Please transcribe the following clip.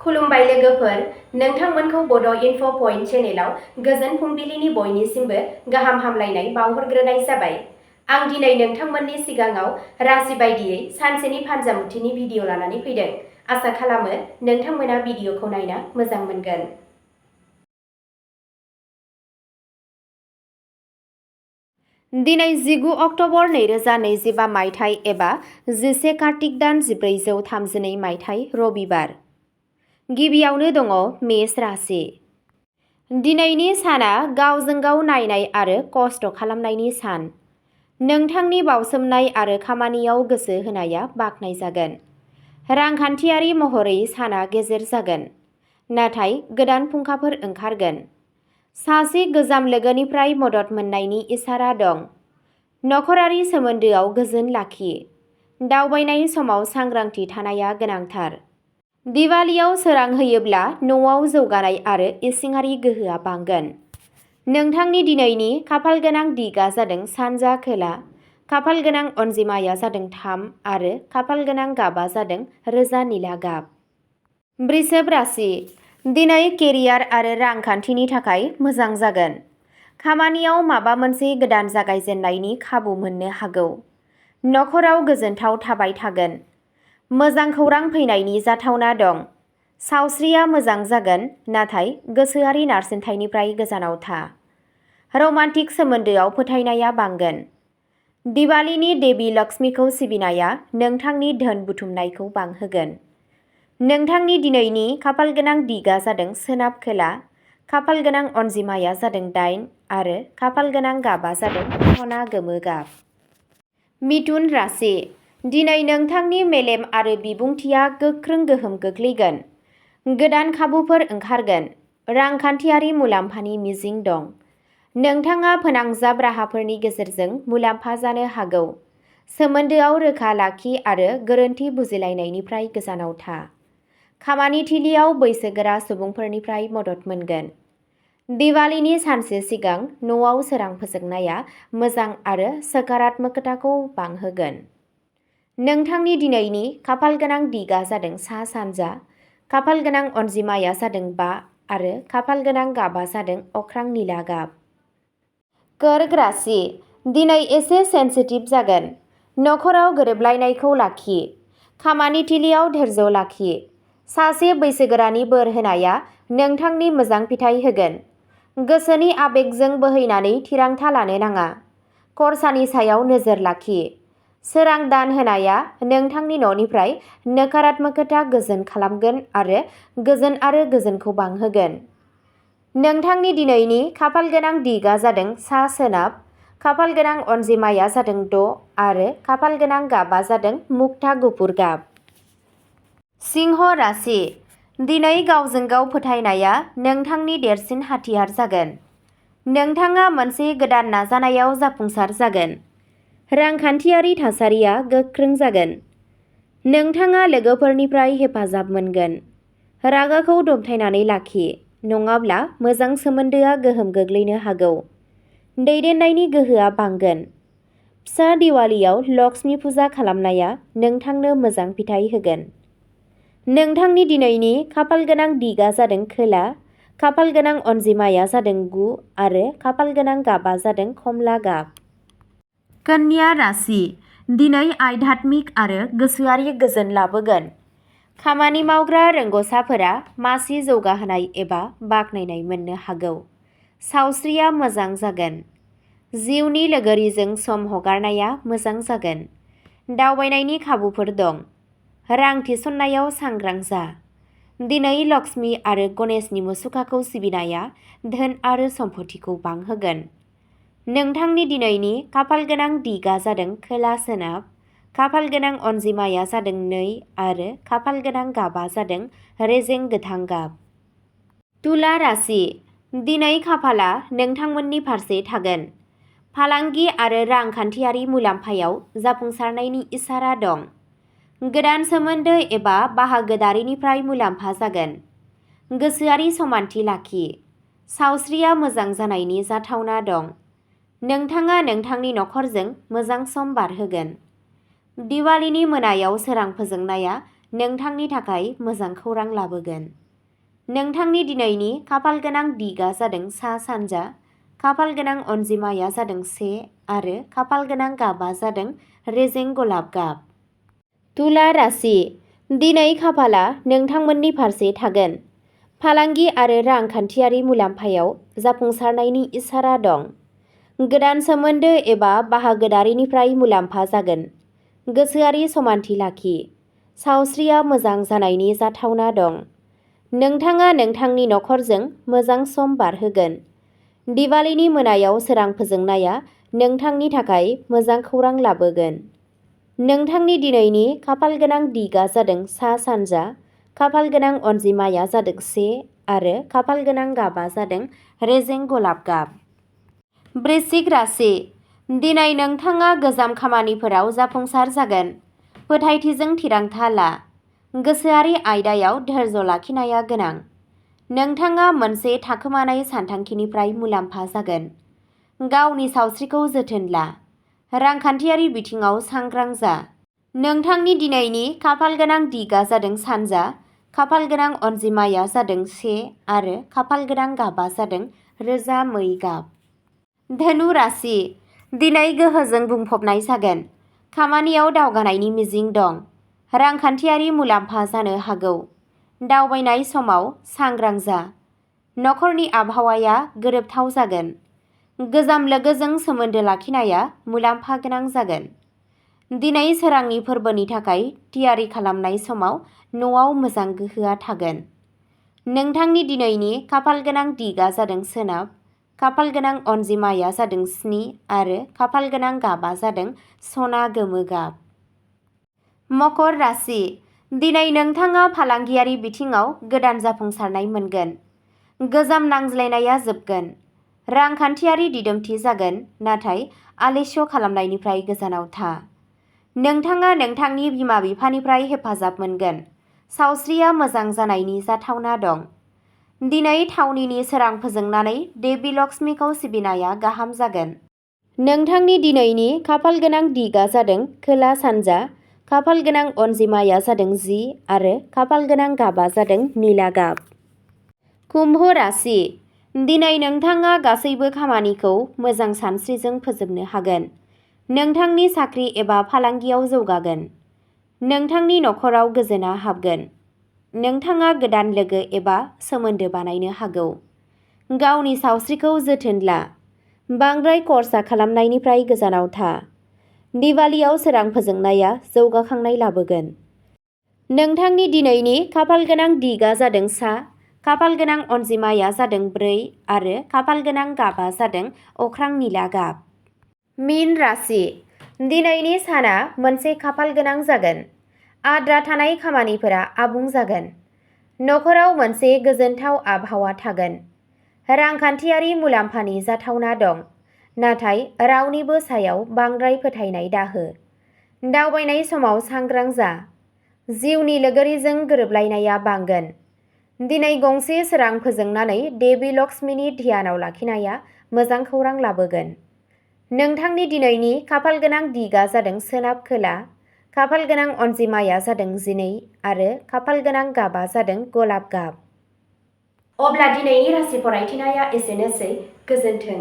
खुलुमबाय लोगोफोर, नोंथांमोनखौ बड इनफ पइन्ट चेनेलाव गोजोन फुंबिलिनि बयनिसिमबो गाहाम हामलायनाय बावहरग्रोनाय जाबाय। आं दिनै नोंथांमोननि सिगाङाव राशि बायदियै सानसेनि फानजामुथिनि भिडिअ लानानै फैदों। आसा खालामो नोंथांमोना भिडिअखौ नायना मोजां मोनगोन। दिनै 19 अक्ट'बर 2025 मायथाइ एबा 11 कार्तिक दान 1432 मायथाइ रबिबार। गिबियावनो दङ मेष राशि। दिनैनि साना गावजों गाव नायनाय आरो खस्थ' खालामनायनि सान। नोंथांनि बावसोमनाय आरो खामानियाव गोसो होनाया बाख्नायजागोन। रांखान्थियारि महरै साना गेजेर जागोन, नाथाय गोदान फुंखाफोर ओंखारगोन। सासे गोजाम लोगोनिफ्राय मदद मोननायनि इसारा दं। नखरारि सोमोन्दोआव गोजोन लाखि। दावबायनाय समाव सांग्रांथि थानाया गोनांथार। दिवालियाव सोरां होयोब्ला न'आव जौगानाय आरो इसिङारि गोहोआ बांगोन। नोंथांनि दिनैनि खाफालगोनां दिगआ जादों सानजा खोला। खाफालगोनां अनजिमाया जादों 3 आरो खाफालगोनां गाबआ जादों रोजा निला गाब। बृषभ राशि। दिनै केरियार आरो रांखान्थिनि थाखाय मोजां जागोन। खामानियाव माबा मोनसे गोदान जागायजेननायनि खाबु मोननो हागौ। नखराव गोजोनथाव थाबाय थागोन। मोजां खौरां फैनायनि जाथावना दं। सावस्रिया मोजां जागोन, नाथाय गोसोआरि नारसिनथायनिफ्राय गोजानाव था। रमान्टिक सोमोन्दोआव फोथायनाया बांगोन। दिवालीनि देबि लक्ष्मीखौ सिबिनाया नोंथांनि धोन बुथुमनायखौ बांहोगोन। नोंथांनि दिनैनि खाफालगोनां दिगआ जादों सोनाब खोला। खाफालगोनां अनजिमाया जादों 8 आरो खाफालगोनां गाबआ जादों सना गोमो गाब। मिथुन राशि। दिनै नोंथांनि मेलेम आरो बिबुंथिया गोख्रों गोहोम गोग्लैगोन। गोदान खाबुफोर ओंखारगोन। रांखान्थियारि मुलाम्फानि मिजिं दं। नोंथाङा फोनांजाब राहाफोरनि गेजेरजों मुलाम्फा जानो हागौ। सोमोन्दोआव रोखा लाखि आरो गोरोन्थि बुजिलायनायनिफ्राय गोजानाव था। खामानि थिलियाव बैसोगोरा सुबुंफोरनिफ्राय मदद मोनगोन। दिवालीनि सानसे सिगां न'आव सोरां फोजोंनाया मोजां आरो सकारात्मकताखौ बांहोगोन। नोंथांनि दिनैनि खाफालगोनां दिगआ जादों सा सानजा। खाफालगोनां अनजिमाया जादों 5 आरो खाफालगोनां गाबआ जादों अख्रां निला गाब। कर्क राशि। दिनै एसे सेनसिटिभ जागोन। नखराव गोरोबलायनायखौ लाखि। खामानि थिलियाव धैर्य लाखि। सासे बैसोगोरानि बोर होनाया नोंथांनि मोजां फिथाय होगोन। गोसोनि आबेगजों बोहैनानै थिरांथा लानो नाङा। खरसानि सायाव नोजोर लाखि। सोरां दान होनाया नोंथांनि न'निफ्राय नकारात्मकता गोजोन खालामगोन आरो गोजोनखौ बांहोगोन। नोंथांनि दिनैनि खाफालगोनां दिगआ जादों सा सोनाब। खाफालगोनां अनजिमाया जादों 6 आरो खाफालगोनां गाबआ जादों मुक्ता गुफुर गाब। सिंह राशि। दिनै गावजों गाव फोथायनाया नोंथांनि देरसिन हाथियार जागोन। नोंथाङा मोनसे गोदान नाजानायाव जाफुंसार जागोन। रांखान्थियारि थासारिया गोख्रों जागोन। नोंथाङा लोगोफोरनिफ्राय हेफाजाब मोनगोन। रागाखौ दबथायनानै लाखि, नङाब्ला मोजां सोमोन्दोआ गोहोम गोग्लैनो हागौ। दैदेननायनि गोहोआ बांगोन। फिसा दिवालीयाव लक्ष्मी फुजा खालामनाया नोंथांनो मोजां फिथाय होगोन। नोंथांनि दिनैनि खाफालगोनां दिगआ जादों खोला। खाफालगोनां अनजिमाया जादों 9 आरो खाफालगोनां गाबआ जादों खमला गाब। कन्या राशि। दिनै आध्यात्मिक आरो गोसोआरि गोजोन लाबोगोन। खामानि मावग्रा रोंग'साफोरा मासि जौगाहोनाय एबा बाख्नायनाय मोननो हागौ। सावस्रिया मोजां जागोन। जिउनि लोगोरिजों सम हगारनाया मोजां जागोन। दावबायनायनि खाबुफोर दं। रां थिसननायाव सांग्रां जा। दिनै लक्ष्मी आरो गणेशनि मुसुखाखौ सिबिनाया धोन आरो सम्पथिखौ बांहोगोन। नोंथांनि दिनैनि खाफालगोनां दिगआ जादों खोला सोनाब। खाफालगोनां अनजिमाया जादों 2 आरो खाफालगोनां गाबआ जादों रेजें गोथां गाब। तुला राशि। दिनै खाफाला नोंथांमोननि फारसे थागोन। फालांगि आरो रांखान्थियारि मुलाम्फायाव जाफुंसारनायनि इसारा दं। गोदान सोमोन्दो एबा बाहागोदारिनिफ्राय मुलाम्फा जागोन। गोसोआरि समानथि लाखि। सावस्रिया मोजां जानायनि जाथावना दं। नोंथाङा नोंथांनि नखरजों मोजां सम बारहोगोन। दिवालीनि मोनायाव सोरां फोजोंनाया नोंथांनि थाखाय मोजां खौरां लाबोगोन। नोंथांनि दिनैनि खाफाल गोनां दिगा जादों सा-सानजा, खाफाल गोनां अनजिमाया जादों 1 आरो खाफाल गोनां गाबा जादों रेजें गलाब गाब। तुला राशि, दिनै खाफाला नोंथांमोननि फारसे थागोन। फालांगि आरो रांखान्थियारि मुलाम्फायाव जाफुंसारनायनि इसारा दं। गोदान सोमोन्दो एबा बाहागोदारिनिफ्राय मुलाम्फा जागोन। गोसोआरि समानथि लाखि। सावस्रिया मोजां जानायनि जाथावना दं। नोंथाङा नोंथांनि नखरजों मोजां सम बारहोगोन। दिवालीनि मोनायाव सोरां फोजोंनाया नोंथांनि थाखाय मोजां खौरां लाबोगोन। नोंथांनि दिनैनि खाफाल गोनां दिगा जादों सा-सानजा, खाफाल गोनां अनजिमाया जादों 1 आरो खाफाल गोनां गाबा जादों रेजें गलाब गाब। वृश्चिक राशि, दिनै नोंथाङा गोजाम खामानिफोराव जाफुंसार जागोन। फोथायथिजों थिरांथा ला। गोसोआरि आयदायाव धैर्य लाखिनाया गोनां। नोंथाङा मोनसे थाखोमानाय सानथांखिनिफ्राय मुलाम्फा जागोन। गावनि सावस्रिखौ जोथोन ला। रांखान्थियारि बिथिङाव सांग्रां जा। नोंथांनि दिनैनि खाफाल गोनां दिगा जादों सानजा, खाफाल गोनां अनजिमाया जादों 1 आरो खाफाल गोनां गाबा जादों रोजा मै गाब। धनु राशि, दिनै गोहोजों बुंफबनाय जागोन। खामानियाव दावगानायनि मिजिं दं। रांखान्थियारि मुलाम्फा जानो हागौ। दावबायनाय समाव सांग्रां जा। नखरनि आबहावाया गोरोबथाव जागोन। गोजाम लोगोजों सोमोन्दो लाखिनाया मुलाम्फा गोनां जागोन। दिनै सोरांनि फोरबोनि थाखाय थियारि खालामनाय समाव न'आव मोजां गोहोआ थागोन। नोंथांनि दिनैनि खाफाल गोनां दिगा जादों सोनाब, खाफाल गोनां अनजिमाया जादों 7 आरो खाफाल गोनां गाबा जादों सना गोमो गाब। मकर राशि, दिनै नोंथाङा फालांगियारि बिथिङाव गोदान जाफुंसारनाय मोनगोन। गोजाम नांज्लायनाया जोबगोन। रांखान्थियारि दिदोमथि जागोन, नाथाय आलस्य खालामनायनिफ्राय गोजानाव था। नोंथाङा नोंथांनि बिमा-बिफानिफ्राय हेफाजाब मोनगोन। सावस्रिया मोजां जानायनि जाथावना दं। दिनै थावनिनि सोरां फोजोंनानै देबि लक्ष्मीखौ सिबिनाया गाहाम जागोन। नोंथांनि दिनैनि खाफाल गोनां दिगा जादों खोला-सानजा, खाफाल गोनां अनजिमाया जादों 10 आरो खाफाल गोनां गाबा जादों निला गाब। कुम्भ राशि, दिनै नोंथाङा गासैबो खामानिखौ मोजां सानस्रिजों फोजोबनो हागोन। नोंथांनि साख्रि एबा फालांगियाव जौगागोन। नोंथांनि नखराव गोजोनआ हाबगोन। नोंथाङा गोदान लोगो एबा सोमोन्दो बानायनो हागौ। गावनि सावस्रिखौ जोथोन ला। बांद्राय खर्सा खालामनायनिफ्राय गोजानाव था। दिवालीयाव सोरां फोजोंनाया जौगाखांनाय लाबोगोन। नोंथांनि दिनैनि खाफाल गोनां दिगा जादों सा, खाफाल गोनां अनजिमाया जादों 4 आरो खाफाल गोनां गाबा जादों अख्रां निला गाब। मीन राशि, दिनैनि साना मोनसे खाफाल गोनां जागोन। आद्रा थानाय खामानिफोरा आबुं जागोन। नखराव मोनसे गोजोनथाव आबहावा थागोन। रांखान्थियारि मुलाम्फानि जाथावना दं, नाथाय रावनिबो सायाव बांद्राय फोथायनाय दाहो। दावबायनाय समाव सांग्रां जा। जिउनि लोगोरिजों गोरोबलायनाया बांगोन। दिनै गंसे सोरां फोजोंनानै देबि लक्ष्मीनि ध्यानाव लाखिनाया मोजां खौरां लाबोगोन। नोंथांनि दिनैनि खाफाल गोनां दिगा जादों सोनाब खोला, खाफाल गोनां अनजिमाया जादों 12 आरो खाफाल गोनां गाबा जादों गलाब गाब। अब्ला दिनैनि राशि फरायथिनाया एसेनोसै। गोजोन्थों।